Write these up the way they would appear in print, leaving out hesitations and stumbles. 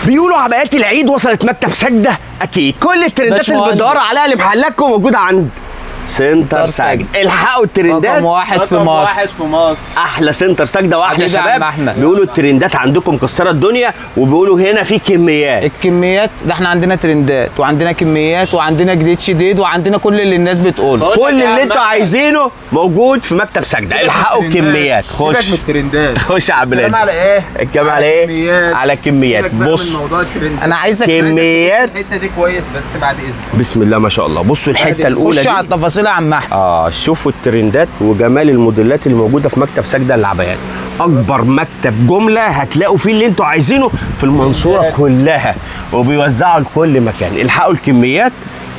بيقولوا عبايات العيد وصلت مكتب سجدة. اكيد كل الترندات اللي بتدوروا عليها لمحلاتكم موجودة عند سنتر سجدة. الحقوا الترندات، رقم واحد في رقم مصر. واحد في مصر. احلى سنتر سجدة واحلى حبيبي يا عم شباب. أحمد. بيقولوا الترندات عندكم مكسرة الدنيا، وبيقولوا هنا في كميات. الكميات ده احنا عندنا ترندات وعندنا كميات وعندنا جديد شديد وعندنا كل اللي الناس بتقوله. بقول لك كل يا اللي عم انتوا أحمد. عايزينه موجود في مكتب سجدة. سيبك من الحقوا الترندات. الكميات. سيبك خش من الترندات. خش يا عم الكلام نادر. على ايه؟ الكلام على ايه؟ الكميات. على الكميات. سيبك بقى من بص موضوع الترندات. انا عايزك كميات. الحتة دي كويس بس بعد اذنك. بسم الله ما شاء الله. بصوا الحتة الاولى خش دي. على التفاصيل يا عم احمد. شوفوا الترندات وجمال الموديلات اللي موجودة في مكتب سجدة للعبايات. اكبر مكتب جملة هتلاقوا فيه اللي انتوا عايزينه في المنصورة كلها، وبيوزعوا لكل مكان. الحقوا الكميات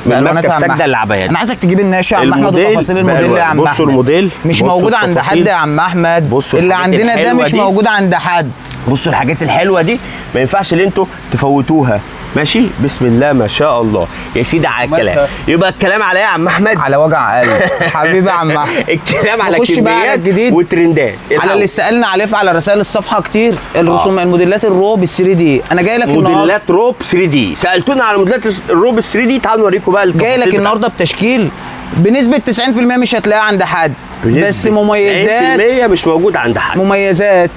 من بألوانات مكتب يا عم سجدة أحمد. للعبايات. انا عايزك تجيب النقاش يا عم احمد الموديل وتفاصيل الموديل يا بألوان. عم بصوا احمد. الموديل، مش بصوا موجود عند التفاصيل. حد يا عم احمد. بصوا اللي الحاجات عندنا ده الحلوة مش دي. موجود عند حد. بصوا الحاجات الحلوة دي ما ينفعش اللي انتوا تفوتوها. ماشي، بسم الله ما شاء الله يا سيدي على الكلام. يبقى الكلام على ايه يا عم احمد؟ على وجع قلب حبيبي يا عم احمد. الكلام على نخش بقى على كميات الجديد. وترندات. على اللي سالنا عليه على رسائل الصفحة كتير، الرسوم الموديلات الروب ال 3D. انا جاي لك النهارده موديلات روب 3D. سالتونا على موديلات الروب 3D، تعالوا نوريكم بقى التفاصيل جاي لك بتاعتها. النهارده بتشكيل بنسبة 90% مش هتلاقيها عند حد، بنسبة بس مميزات. 90% مش موجود عند حد. مميزات.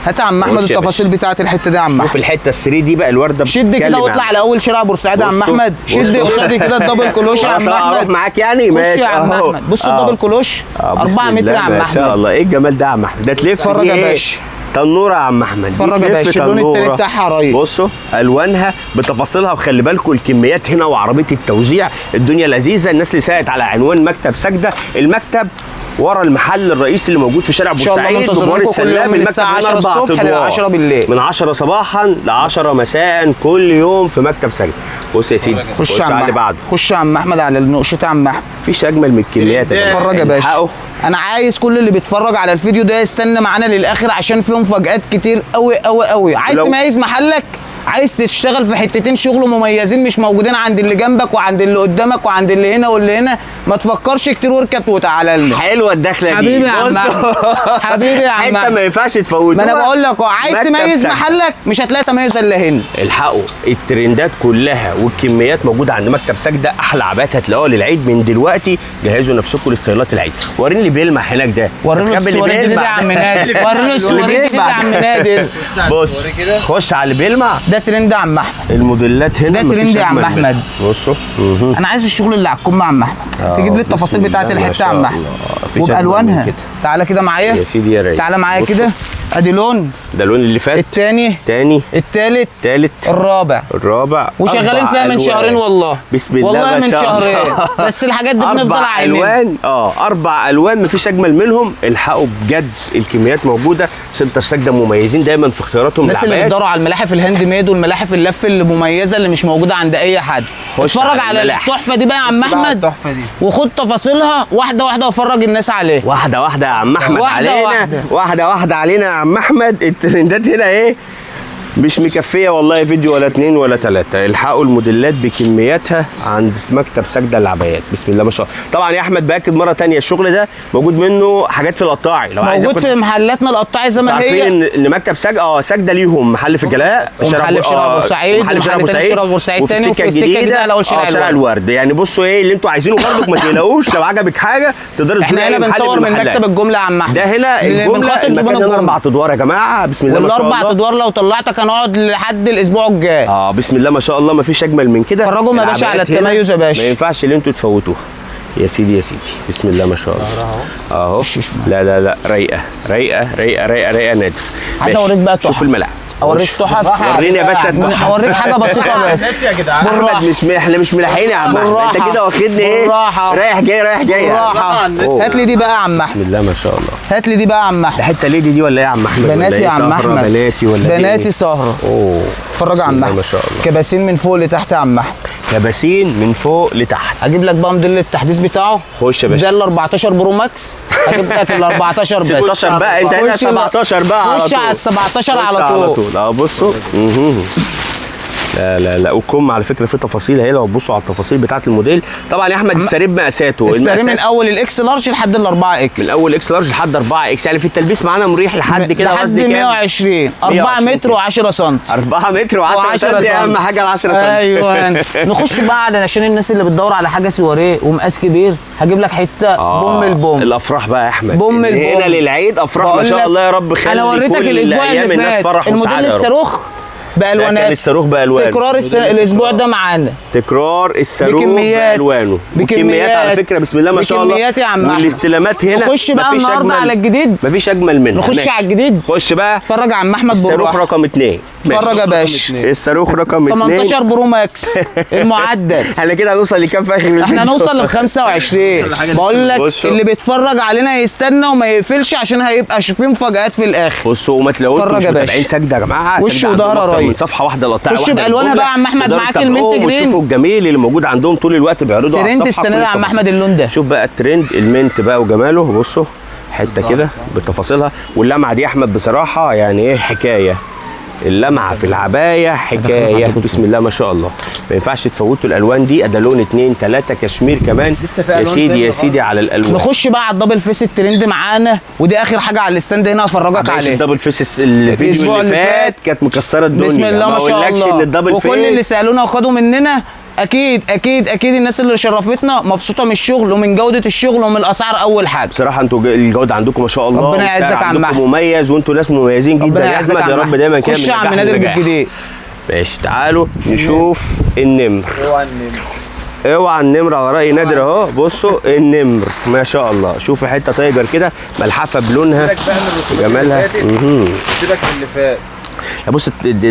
هات يا عم احمد خش يا التفاصيل باشا. بتاعت الحتة دي يا عم شوف احمد. الحتة ال 3D بقى، الورده شد كده بتتكلم واطلع عن- على اول شارع بورسعيد يا عم بصوا، احمد. شد بصوا. قصادي كده ال double كلوش يا عم خلاص احمد. اروح معاك يعني. خش ماشي يا عم اهو. احمد. بص ال double كلوش بسم 4 متر الله يا عم ما شاء احمد. الله، ايه الجمال ده يا عم احمد. ده تلف اتفرج دي يا إيه؟ باشا. تنوره يا عم احمد. دي اتفرج يا تلف باشا، اللون التاني تنورة. بتاعها يا ريس. بصوا الوانها بتفاصيلها، وخلي بالكم الكميات هنا وعربية التوزيع الدنيا لذيذة. الناس اللي سالت على عنوان مكتب سجدة، المكتب ورا المحل الرئيسي اللي موجود في شارع إن شاء الله بورسعيد منتظرينكم بجوار كل السلام. يوم من المكتب الساعة هنا 10 أربع الصبح لل أدوار. 10 بالليل. من 10 صباحا ل 10 مساء كل يوم في مكتب سجدة. بص يا سيدي، خش يا عم على اللي احمد. بعده. خش يا عم احمد على النقشة يا عم احمد. مفيش اجمل من الكميات يا جماعة. اتفرج يا باشا. الحقوا. انا عايز كل اللي بيتفرج على الفيديو ده يستنى معانا للاخر عشان فيه مفاجآت كتير قوي قوي قوي. عايز تميز محلك، عايز تشتغل في حتتين شغل مميزين مش موجودين عند اللي جنبك وعند اللي قدامك وعند اللي هنا واللي هنا، ما تفكرش كتير واركب وتعالى لنا. حلوة الدخلة دي. حبيبي يا عم بص. أحمد. حبيبي يا عم حتة أحمد. ما ينفعش تفوتوها. ما انا بقول لك عايز مكتب تميز سجدة. محلك مش هتلاقي تميز الا هنا. الحقوا الترندات كلها والكميات موجودة عند مكتب سجدة. احلى عبايات هتلاقوها للعيد من دلوقتي. جهزوا نفسكم لستايلات العيد. وريني اللي بيلمع هناك ده. وريني تخبي اللي السواري الجديدة بيلمع يا عم نادر. وريني السواري اللي الجديدة يا بيلمع. عم نادر. بص، خش على اللي بيلمع. ده ترند يا عم احمد. الموديلات هنا ده مفيش ترند يا عم أجمل منها. أحمد. بصوا. انا عايز الشغل اللي على الكم يا عم احمد. تجيب لي التفاصيل بسم بتاعت الله ما الحتة يا شاء عم احمد الله. مفيش أجمل من وبالوانها. كده. تعالى كده معايا يا سيدي يا رايق. تعالى معايا بصوا. كده. ادي لون، ده اللون اللي فات، التاني، تاني، التالت، تالت، الرابع. الرابع. وشغالين أربع فيها من ألوان. شهرين والله. بسم الله والله ما من شاء شهرين. الله. بس الحاجات دي بنفضل اربع عاينين. الوان، اربع الوان مفيش اجمل منهم. الحقوا بجد، الكميات موجودة. سنتر سجدة مميزين دايما في اختياراتهم الناس اللي للعبايات. بيدوروا على الملاحف ال handmade والملاحف اللف المميزة اللي مش موجودة عند اي حد. خش اتفرج على على الملاحف. التحفة دي بقى يا عم بص بقى على احمد. التحفة دي. وخد تفاصيلها واحدة واحدة وفرج الناس عليها. واحدة واحدة يا عم احمد واحدة علينا. واحدة. واحدة واحدة علينا يا عم احمد. الترندات هنا ايه مش مكفيه والله، فيديو ولا اتنين ولا تلاتة. الحقوا الموديلات بكمياتها عند مكتب سجدة للعبايات. بسم الله ما شاء الله. طبعا يا احمد باكد مرة تانية، الشغل ده موجود منه حاجات في القطاعي لو عايز موجود ياخد. في محلاتنا القطاعي زي ما عارفين هي. ان مكتب سجدة سجدة ليهم محل في الجلاء، ومحل في شارع بورسعيد، ومحل في شارع ومحل تاني في شارع بورسعيد وفي تاني، وفي السكة السكة الجديدة على اول شارع شارع الورد. الورد. يعني بصوا ايه اللي انتوا عايزينه برضك، ما تقلقوش لو عجبك حاجة تقدروا احنا تزوروا هنا أي محل بنصور من المحلات. مكتب الجملة يا عم احمد. ده هنا اللي الجملة، بنخاطب زبون المكان هنا الجملة. اربع ادوار يا جماعة. بسم الله ما شاء والاربع الله. ادوار لو طلعتك هنقعد لحد الاسبوع الجاي. بسم الله ما شاء الله، ما فيش اجمل من كده. اتفرجوا يا باشا على العبايات هنا التميز يا باشا. ما ينفعش اللي انتوا تفوتوها. يا سيدي يا سيدي، بسم الله ما شاء الله. اهو. لا لا لا، رايقة رايقة رايقة رايقة رايقة نادر. عايز ماشي. اوريك بقى تحف. شوف الملعب. اوريك تحف. وريني يا باشا التحف. اوريك حاجة بسيطة بس. الناس يا جدعان. بالراحة. احمد مش احنا مش ملاحقين يا عم احمد. انت بالراحة. كده واخدني ايه؟ بالراحة. رايح جاي رايح جاي. بالراحة. أوه. هات لي دي بقى يا عم احمد. بسم الله ما شاء الله. هات لي دي بقى يا عم ده احمد. حتة lady دي ولا ايه يا عم احمد؟ ولا بناتي إيه؟ يا عم سهرة احمد. بناتي ولا دي بناتي إيه؟ سهره. اوه. اتفرج يا عم بسم الله احمد. ما شاء الله. كباسين من فوق لتحت يا عم احمد. كباسين من فوق لتحت. هجيب لك بقى موديل التحديث بتاعه. خش يا باشا. ده ال 14 Pro Max. هجيب لك ال 14 بس. 16 بقى، انت هنا خش 17 بقى على خش طول. على ال 17 خش على طول. اه بصوا. لا لا لا، والكم على فكرة في تفاصيل اهي، لو تبصوا على التفاصيل بتاعه الموديل. طبعا يا احمد السرير مقاساته، السرير من اول ال X large لحد ال 4 X، من اول X large لحد 4 X، يعني في التلبيس معانا مريح لحد كده لحد 120، 4 متر و10 سم، 4 متر و10 سم، اهم حاجة ال 10 سم. ايوه. نخش بقى على عشان الناس اللي بتدور على حاجة سواريه ومقاس كبير، هجيب لك حتة بوم البوم. الافراح بقى يا احمد، بوم البوم هنا للعيد افراح ما شاء الله يا رب. خلي انا وريتك الاسبوع اللي فات الموديل الصاروخ بالوانات، الصاروخ بالوانه، تكرار الاسبوع ده معانا، تكرار الصاروخ بالوانه بكميات على فكرة، بسم الله ما شاء الله بكميات يا عم. والاستلامات هنا. نخش بقى النهارده على الجديد، مفيش اجمل منه. نخش على الجديد، خش بقى اتفرج يا عم احمد بالراحة. الصاروخ رقم 2، اتفرج يا باشا، الصاروخ رقم 2 18 Pro Max المعدل. احنا كده هنوصل لكام في اخر الفيديو؟ احنا هنوصل ل 25. بقول لك اللي بيتفرج علينا يستنى وما يقفلش عشان هيبقى فيه مفاجآت في الاخر. بصوا وما تلاقوش مش متابعين سجدة يا جماعة، وش وظهر يا ريس، صفحة واحدة لقطع واحدة. خش بالوانها بقى يا عم احمد، معاك ال mint green، وتشوفوا الجميل اللي موجود عندهم طول الوقت بيعرضوا على الصفحة. ترند السنة دي يا عم احمد اللون ده، شوف بقى الترند ال mint بقى وجماله. بصوا حتة كده بتفاصيلها، واللمعه دي يا احمد بصراحة يعني ايه حكاية، اللمعة في العباية حكاية، بسم الله ما شاء الله. ما ينفعش تفوتوا الالوان دي، ده لون 2 3 كشمير كمان يا سيدي يا سيدي على الالوان. نخش بقى على ال double face الترند معانا، ودي اخر حاجة على ال stand هنا افرجك عليه. ال double face الفيديو اللي فات كانت مكسرة الدنيا، بسم الله ما شاء الله، وكل اللي سالونا وخدوا مننا اكيد اكيد اكيد الناس اللي شرفتنا مبسوطة من الشغل ومن جوده الشغل ومن الاسعار. اول حاجة بصراحة انتوا الجودة عندكم ما شاء الله، ربنا يعزك يا عم احمد، مميز وانتوا ناس مميزين جدا يا احمد، يا رب دايما كده. خش يا عم نادر بالجديد. ماشي تعالوا نشوف النمر. اوعى النمر، اوعى النمر على راي نادر اهو. بصوا النمر ما شاء الله، شوفوا حتة tiger كده ملحفه بلونها جمالها. سيبك من اللي فات. بص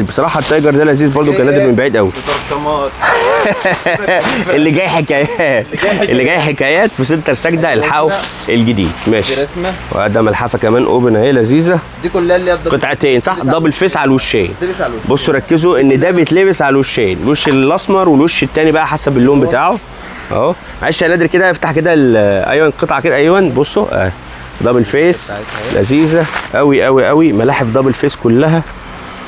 بصراحة ال tiger ده لذيذ برضو، كان نادر من بعيد قوي. اللي جاي حكايات، اللي جاي حكايات في سنتر سجدة، الحقوا الجديد. ماشي، وده ملحفه كمان open اهي لذيذة، دي كلها اللي قطعتين صح، double face على الوشين. بصوا ركزوا ان ده بيتلبس على الوشين، الوش الاسمر والوش الثاني بقى حسب اللون بتاعه اهو. معلش يا نادر كده افتح كده ايوه القطعة كده، ايوه بصوا double face لذيذة قوي قوي قوي، ملاحف double face كلها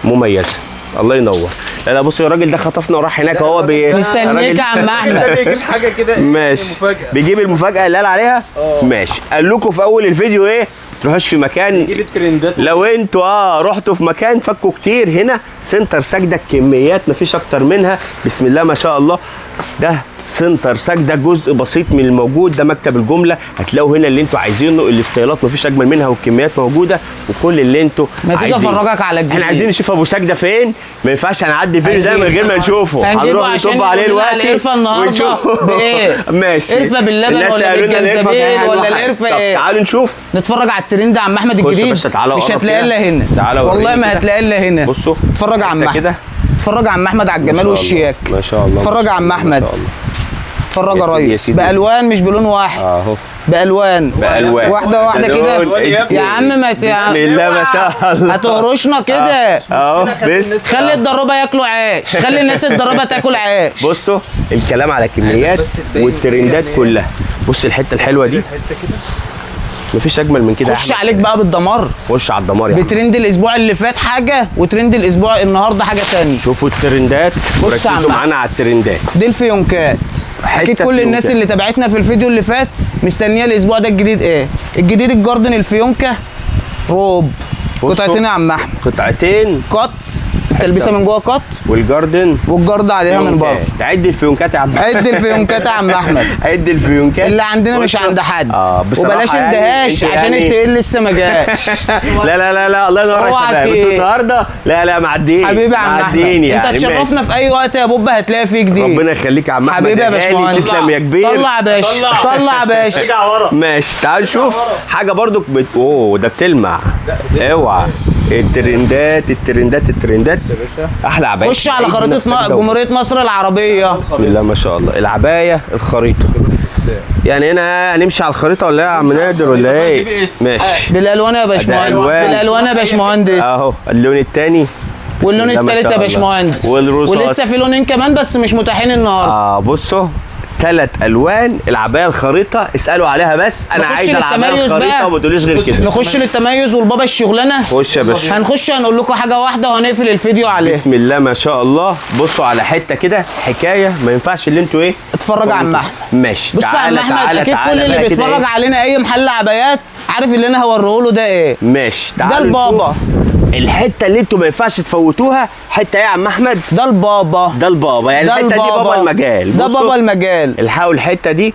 مميزة. الله ينور. لا لا بصوا يا راجل ده خطفنا وراح هناك اهو، مستنيك يا عم احمد. ده بيجيب حاجة كده ماشي، بيجيب المفاجاة اللي قال عليها. ماشي، قال لكم في اول الفيديو ايه؟ ما تروحوش في مكان، بيجيب الترندات. لو انتوا رحتوا في مكان فكوا كتير. هنا سنتر سجدة كميات مفيش اكتر منها، بسم الله ما شاء الله. ده سنتر سجدة جزء بسيط من الموجود، ده مكتب الجملة، هتلاقوا هنا اللي انتوا عايزينه، الاستايلات مفيش اجمل منها والكميات موجودة وكل اللي انتوا عايزينه. ما تيجي افرجك على الجديد، احنا عايزين نشوف ابو سجدة فين، ما ينفعش هنعدي الفيديو ده من غير ما نشوفه، هنروح نطب عليه دلوقتي. القرفه النهارده بايه؟ ماشي، قرفه باللبن ولا بالجنزبيل ولا القرفه ايه؟ تعالوا نشوف، نتفرج على الترند يا عم احمد الجديد، مش هتلاقيه الا هنا، والله ما هتلاقيه الا هنا. بصوا اتفرج يا عم احمد، اتفرج يا عم احمد على الجمال والشياكه، ما شاء الله. اتفرج يا عم احمد، اتفرج يا ريس، بالوان مش بلون واحد اهو، بالوان بالوان واحدة واحدة كده يا عم. ما بسم الله ما شاء الله، هتهرشنا كده اهو. بس خلي الضرابه ياكلوا عيش، خلي الناس الضرابه تاكل عيش. بصوا الكلام على الكميات والترندات كلها. بص الحتة الحلوة دي، مفيش اجمل من كده. خش عليك بقى بالدمار، خش على الدمار يا عم. بترند الاسبوع اللي فات حاجة، وترند الاسبوع النهارده حاجة ثانية. شوفوا الترندات، ركزوا معانا على الترندات دي. الفيونكات اكيد كل الناس اللي تابعتنا في الفيديو اللي فات مستنيه الاسبوع ده الجديد ايه؟ الجديد الجاردن الفيونكه روب، قطعتين يا عم احمد، قطعتين قط، التلبيسه من جوه قط، والجاردن والجارد عليها من بره. عد الفيونكات يا عم، عد الفيونكات يا عم احمد، عد الفيونكات اللي عندنا مش عند حد. وبلاش اندهاش يعني عشان التقيل لسه ما جاش. لا لا لا لا الله ينور يا شباب، انتوا النهارده لا لا معديين حبيبي يا عم احمد، يعني انت تشرفنا في اي وقت يا بوب، هتلاقي فيه جديد. ربنا يخليك يا عم احمد، حبيبي يا باشمهندس، تسلم يا كبير. طلع يا باشا، طلع يا باشا، ارجع ورا. ماشي تعال نشوف حاجة برضو اوه ده بتلمع، اوعى الترندات الترندات الترندات احلى عباية. خش على خريطة جمهورية مصر العربية، بسم الله ما شاء الله. العباية الخريطة، يعني هنا هنمشي على الخريطة ولا ايه يا عم نادر ولا ايه؟ ماشي بالالوان يا باشمهندس، بالالوان يا باشمهندس اهو اللون الثاني واللون الثالث يا باشمهندس، والرصاص، ولسه في لونين كمان بس مش متاحين النهارده. بصوا ثلاث الوان العباية الخريطة، اسالوا عليها بس. انا نخش عايز العباية للتميز الخريطة بقى. وما تقوليش غير كده. نخش للتميز والبابا الشغلانة. خش يا باشا. هنخش هنقول لكم حاجة واحدة وهنقفل الفيديو عليها. بسم الله ما شاء الله. بصوا على حتة كده حكاية ما ينفعش اللي انتوا ايه. اتفرج على عم احمد. ماشي. بص يا عم احمد، اكيد كل اللي بقى كده بيتفرج إيه؟ علينا اي محل عبايات عارف اللي انا هوريه له ده ايه. ماشي. تعالوا ده البابا. نشوف الحتة اللي انتوا ما ينفعش تفوتوها. حتة ايه يا عم احمد؟ ده البابا. ده البابا، يعني ده الحتة دي بابا المجال. ده بصوا، بابا المجال. الحقوا الحتة دي.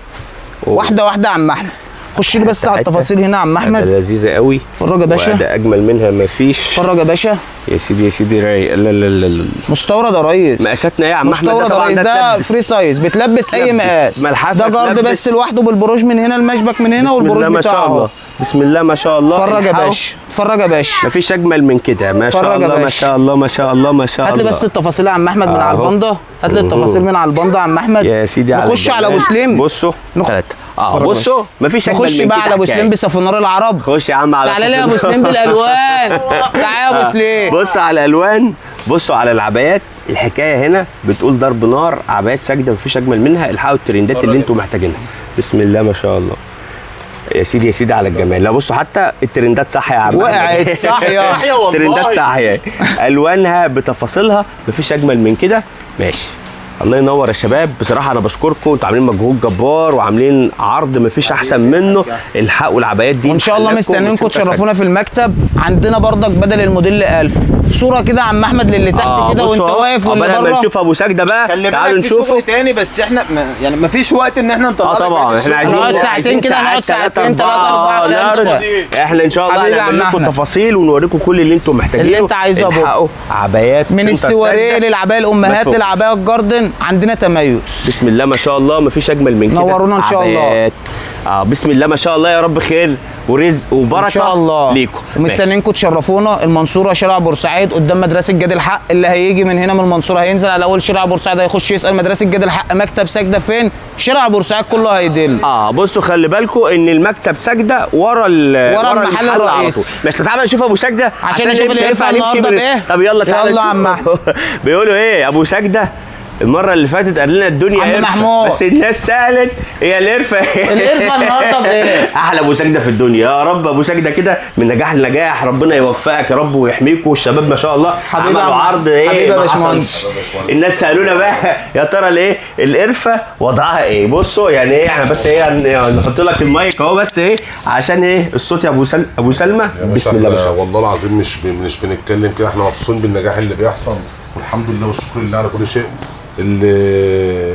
واحدة واحدة يا عم احمد. خش لي بس على حتة. التفاصيل هنا يا عم ده احمد. لذيذة قوي. اتفرج يا باشا. ده اجمل منها ما فيش. اتفرج يا باشا. يا سيدي يا سيدي رايق. لا لا لا لا. مستورد يا ريس. مقاساتنا ايه يا عم احمد؟ ده مستورد يا طبعا ريس، ده تلبس. free size، بتلبس اي تلبس. مقاس. ملحفة ده جارد تلبس. بس لوحده بالبروج من هنا، المشبك من هنا بسم والبروج الله ما شاء بتاعه. الله. بسم الله ما شاء الله. اتفرج يا الحقوا. باشا، اتفرج يا باشا. مفيش اجمل من كده. ما شاء اتفرج يا الله ما باشا. شاء الله ما شاء الله ما شاء الله. هات لي بس التفاصيل يا عم احمد من على أهو. الباندا. هات لي التفاصيل من على الباندا يا عم احمد. يا سيدي على نخش على ابو الجمال. سليم. بصوا ثلاثة. اتفرج يا بصوا باشا. مفيش اجمل نخش من بقى كده على ابو حكاية. سليم بسفنار العرب. خش يا عم على تعالى لي يا ابو سفنار. سليم بالالوان. تعالى يا ابو سليم. بص على الالوان، بصوا على العبايات. الحكاية هنا بتقول ضرب نار. عبايات ساجدة مفيش اجمل منها. الحقوا الترندات اللي انتم محتاجينها. بسم الله ما شاء الله. يا سيدي يا سيدي على الجمال. لا بصوا حتى الترندات صح يا عم. وقعت صاحية. صاحية والله. الترندات صح، الوانها بتفاصيلها مفيش اجمل من كده. ماشي. الله ينور يا شباب. بصراحة انا بشكركم، انتوا عاملين مجهود جبار وعاملين عرض مفيش احسن منه. الحقوا العبايات دي وان شاء الله محلاتكم مستنيينكم وستة تشرفونا في المكتب. عندنا برضك بدل الموديل 1000 صوره كده يا عم احمد للي تحت كده وانت بصوا أهو. واقف واللي عقبال ما بره. نشوف ابو سجدة بقى. خلي تعالوا بالك في نشوفه. شغل تاني، بس احنا يعني ما فيش وقت ان احنا نطلع اه لك طبعا بقية احنا الشغل. عايزين هنقعد ساعتين عايزين كده، هنقعد ساعات، ساعتين، تلاتة، تلاتة، أربعة، نعرض. خمسة. احنا ان شاء الله حبيبي يا هنعمل عم لكم أحمد. تفاصيل ونوريكم كل اللي انتم محتاجينه. اللي انت عايزه يا بابا. الحقوا عبايات من سنتر السواريه سجدة. للعبايه ما الامهات تفوتش. للعبايه الجاردن، عندنا تميز. بسم الله ما شاء الله مفيش اجمل من كده. نورونا إن شاء الله. عبايات. بسم الله ما شاء الله. يا رب خير ورزق وبركة ان شاء الله ليكم. ومستنيينكم تشرفونا. المنصورة شارع بورسعيد قدام مدرسه جاد الحق. اللي هيجي من هنا من المنصورة هينزل على اول شارع بورسعيد، هيخش يسال مدرسه جاد الحق مكتب سجدة فين، شارع بورسعيد كله هيدل. بصوا خلي بالكم ان المكتب سجدة ورا ورا المحل على طول. الرئيسي. ماشي تعالى نشوف ابو سجدة عشان نشوف مش اللي هينفع هينفع نمشي النهارده بايه. طب يلا تعالى يلا يا عم نشوف. بيقولوا ايه ابو سجدة المرة اللي فاتت قال لنا الدنيا عم قرفة. محمود. بس الناس سالت هي القرفه. القرفه النهارده بايه؟ احلى ابو سجدة في الدنيا. يا رب ابو سجدة كده من نجاح لنجاح، ربنا يوفقك يا رب ويحميك. والشباب ما شاء الله حبيبي عملوا يا عم- عرض ايه حبيبي يا ما باشمهندس. حصلش. الناس سالونا بقى يا ترى الايه القرفه وضعها ايه. بصوا يعني ايه احنا بس ايه نحط لك المايك اهو بس ايه عشان ايه الصوت يا ابو سلمى. يا باشا بسم الله ما احنا شاء الله. والله العظيم مش بنتكلم كده، احنا مبسوطين بالنجاح اللي بيحصل والحمد لله والشكر لله على كل شيء. اللي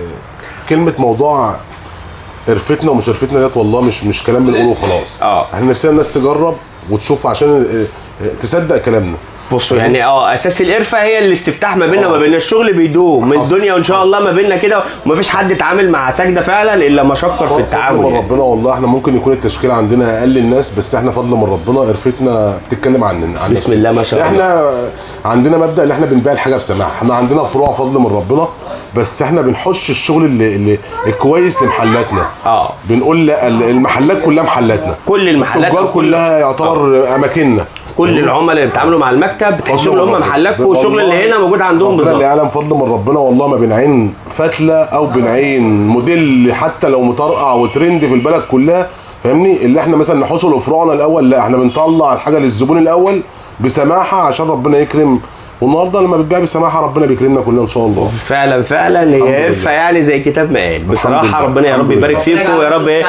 كلمة موضوع قرفتنا ومش قرفتنا ديت والله مش كلام بنقوله وخلاص. احنا نفسنا الناس تجرب وتشوف عشان تصدق كلامنا. بصوا يعني اساس القرفه هي الاستفتاح ما بيننا وما بين الشغل بيدوم من الدنيا وان شاء الله ما بيننا كده، ومفيش حد اتعامل مع سجدة فعلا الا ما شكر في فضل التعامل من يعني. ربنا والله. احنا ممكن يكون التشكيل عندنا اقل الناس، بس احنا فضل من ربنا قرفتنا بتتكلم عن بسم نفسنا. الله ما شاء الله. احنا عندنا مبدا ان احنا بنبيع الحاجة بسماحة. احنا عندنا فروع فضل من ربنا، بس احنا بنحش الشغل اللي الكويس لمحلاتنا. بنقول لا المحلات كلها محلاتنا، كل المحلات التجار كلها يعتبر اماكننا. كل العملاء اللي بيتعاملوا مع المكتب تحسهم ان هم محلاتكم والشغل اللي هنا موجود عندهم ربنا بالظبط. اللي يعلم فضل من ربنا والله ما بنعين فتله او بنعين موديل حتى لو مطرقع وترند في البلد كلها، فاهمني؟ اللي احنا مثلا نحوشه لفروعنا الاول، لا احنا بنطلع الحاجة للزبون الاول بسماحة عشان ربنا يكرم. والنهارده لما بتبيع بسماحة ربنا بيكرمنا كلنا ان شاء الله. فعلا فعلا هي قرفه يعني زي كتاب ما قال بصراحة. ربنا يا رب يبارك فيكم ويا رب ايه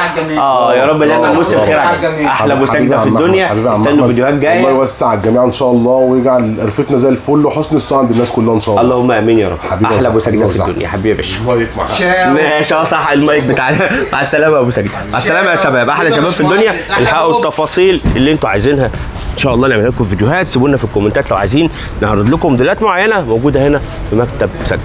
يا رب دايما موسم خير عليكم. احلى ابو سجدة في الدنيا. استنوا فيديوهات جاية. الله يوسع على الجميع ان شاء الله ويجعل قرفتنا زي الفل وحسن الصنع عند الناس كلها ان شاء الله. اللهم امين يا رب. احلى ابو سجدة في الدنيا حبيبي يا باشا. المايك معاك. ماشي صح المايك بتاعنا. مع السلامة يا ابو سجدة. مع السلامة يا شباب. احلى شباب في الدنيا. الحقوا التفاصيل اللي انتوا عايزينها ان شاء الله نعمل لكم فيديوهات. سيبونا في الكومنتات لو عايزين نعرض لكم موديلات معينة موجودة هنا في مكتب سجدة.